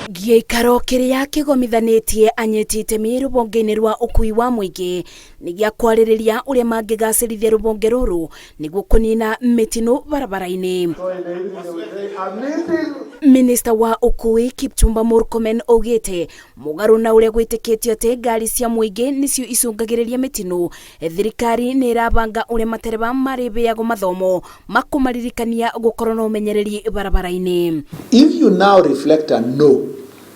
Gĩikaro kĩrĩa kĩgomithanĩtie anyiti itemi rũhonge-inĩ rwa ũkui wa mũingĩ nĩ gĩa kwarĩrĩria ũrĩa mangĩgacĩrithia rũhonge rũrũ nĩguo kũnina mĩtino barabara-inĩ. Minista wa ũkui Kipchumba Murkomen augĩte mũgarũ na ũrĩa gwĩtĩkĩtio atĩ ngari cia mũingĩ nĩcio icũngagĩrĩria mĩtino, thirikari nĩ ĩrabanga ũrĩa matereba marĩheagwo mathomo makũmaririkania gũkorwo na ũmenyereri barabara-inĩ. If you now reflect and know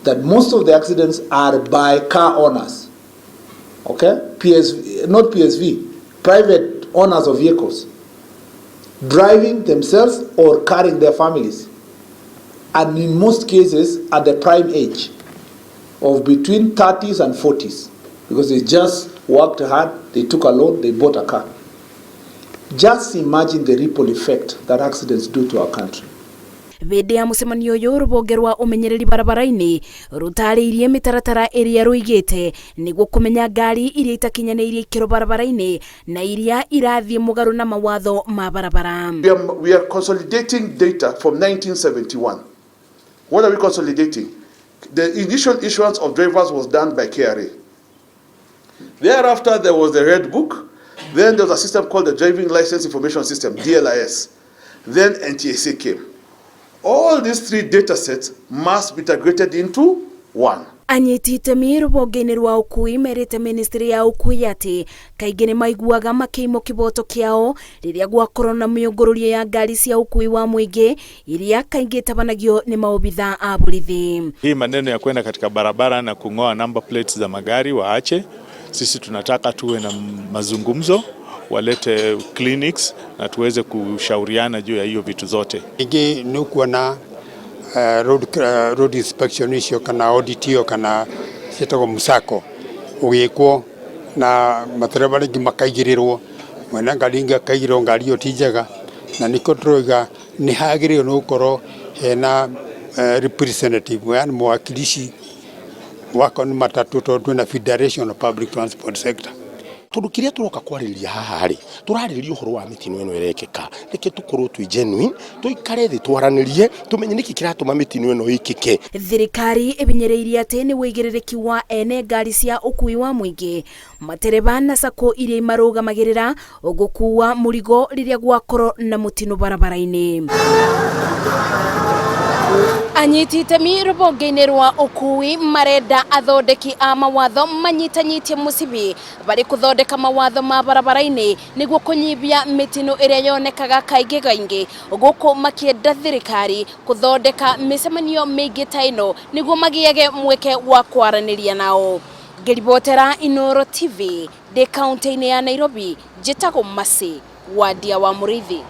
that most of the accidents are by car owners, okay, PSV, not PSV, private owners of vehicles, driving themselves or carrying their families, and in most cases at the prime age of between 30s and 40s, because they just worked hard, they took a loan, they bought a car. Just imagine the ripple effect that accidents do to our country. Hĩndĩ ya mũcemanio ũyũ, rũhonge rwa ũmenyereri barabara-inĩ rũtarĩirie mĩtaratara ĩrĩa rũigĩte nĩguo kũmenya ngari iria itakinyanĩirie ikĩro barabara-inĩ na iria irathiĩ mũgarũ na mawatho ma barabara. We are consolidating data from 1971. What are we consolidating? The initial issuance of drivers was done by KRA. Thereafter, there was the Red Book. Then there was a system called the Driving License Information System, DLIS. Then NTSA came. All these three data sets must be integrated into one. Anyiti itemi rũhonge-inĩ rwa ũkui merĩte ministry ya ũkui atĩ kaingĩ nĩ maiguaga makĩimwo kĩboto kĩao rĩrĩa gwakorwo na mĩũngũrũrio ya ngari cia ũkui wa mũingĩ iria kaingĩ itabanagio nĩ maobitha a borithi. Hii maneno ya kwenda katika barabara na kung'oa number plates za magari waache. Sisi tunataka tuwe na mazungumzo, walete clinics na tuweze kushauriana juu ya hiyo vitu zote. Rĩngĩ nĩ ũkuona road inspection icio kana audit ĩyo kana ciĩtagwo musako ũgĩkwo na matereba rĩngĩ makaigĩrĩrwo, mwene ngari ĩngĩ akaigĩrĩrwo ngari ĩyo ti njega, na nĩkĩo tũrauga nĩ hagĩrĩirwo nĩ gũkorwo hena representative, yani mwakilishi wako nĩ matatũ, tondũ twĩna Federation of Public Transport Sector. Tondu kiria turoka kwarĩrĩria haha rĩ, tũrarĩrĩria ũhoro wa mĩtino ĩno ĩrekĩka. Reke tũkorwo twĩ genuine, tũikare thĩ, twaranĩrie, tũmenye nĩkĩ kĩratũma mĩtino ĩno ĩkĩke. Thirikari ĩbinyĩrĩirie atĩ nĩ wĩigĩrĩrĩki wa ene ngari cia ũkui wa mũingĩ, matereba na sacco iria imarũgamagĩrĩra gũkua mũrigo rĩrĩa gwakorwo na mũtino barabara-inĩ. Anyiti itemi rũhonge-inĩ rwa ũkui marenda athondeki a mawatho manyitanyitie mũcibi barĩ kũthondeka mawatho ma barabara-inĩ nĩguo kũnyihia mĩtino ĩrĩa yonekaga kaingĩ kaingĩ, gũkũ makĩenda thirikari kũthondeka mĩcemanio mĩingĩ ta ĩno nĩguo magĩage mweke wa kwaranĩria nao. Ngĩribotera Inooro TV ndĩ kaunti-inĩ ya Nairobi, njĩtagwo Mercy Wandia wa Mũrĩithi.